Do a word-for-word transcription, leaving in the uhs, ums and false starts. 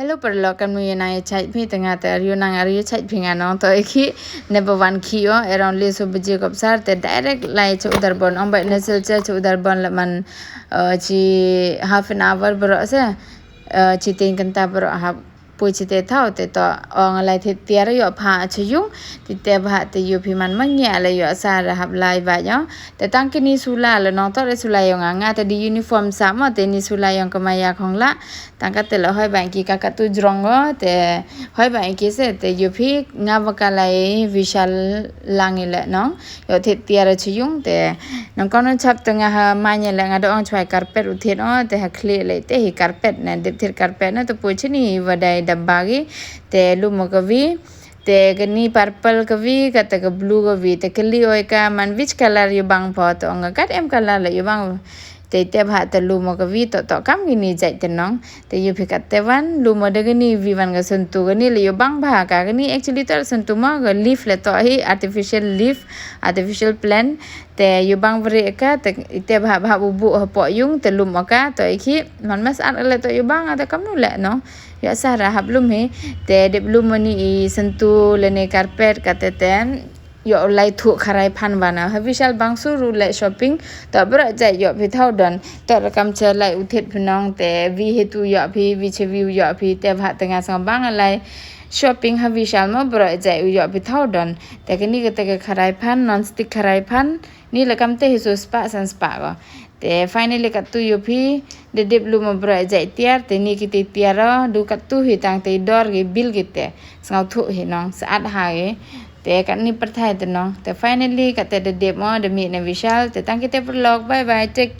Hello paralok, kamnu ya nang ya chait phi? Te nga te ar yu nang ar yu chait phi nga nong. To i khi ne ba wan khi o around le so baje kop sar te direct lai cha u Darbon, ong bai ne Silchar cha u Darbon la man, uh, chi half an hour bro se, uh, chi tin kynta bro hap poi chi te thaw te to ong lai thied tiar yoh pha cha yung. Ti te bha te yu phi man ma ngi ala yoh sar hap lai ba yo. Te tang kini sula la nong, to re sula yong nga, nga te di uniform sa mo, te ni sula yong ka Maya Khongla. Tang ka te la hoi ba ki ka ka tu jrong o, te hoi ba ki se, te yu phi nga ba ka lai Vishal lang i le nong. Yoh thied tiar cha yung te. Nong kon chap te nga ha ma nya le nga da ong chwai carpet u thied o, te ha khli le te hi carpet ne, dep thied carpet ne, te poi chini wa dai daba gi, te lum o ka wi, te kani purple ka wi, ka te ka blue ka wi, te kali oi ka man which color yu bang pho, te ong ka kat em color le yu bang. Te te bha te lum o ka wi, to to kam kini jait te nong. Te yu phi kat te wan, lum o da kani wi wan ka sentu, kani le yu bang bha ka, kani actually to sentu mo, ka leaf le to hi artificial leaf, artificial plant. Te yu bang bri ka, te, te bha bha bu bu ha po yung, te lum o ka, to i khi, man mas ar le to yu bang, te kamnu le nong. Yoh sar hap lum hi, te dep lum o ni i sentu le ne carpet ka te te. Yoh lai thu kharai phan bana. Ha Vishal bang suru le shopping. To bro jai yoh phi thaw don. To rakam che lai u thied phi nong te wi hi tu yoh phi, wi che wi u yoh phi, te bha te nga sang bang lai shopping ha Vishal mo bro jai u yoh phi thaw don. Te kani ka te ka kharai phan, non stick kharai phan. Ni la kam te hi so spa san spa ko. Te finally kat tu yu phi, da dep lum o bro jai tiar, te ni ki te tiar o, du kat tu hi tang te dor ki bil ki te. Sngau thu hi nong, saat ha ki. Te kat ni pyrthai te nong. Te finally kat te da dep mo, da mih na Vishal, te tang ki te paralok, bye bye, take care.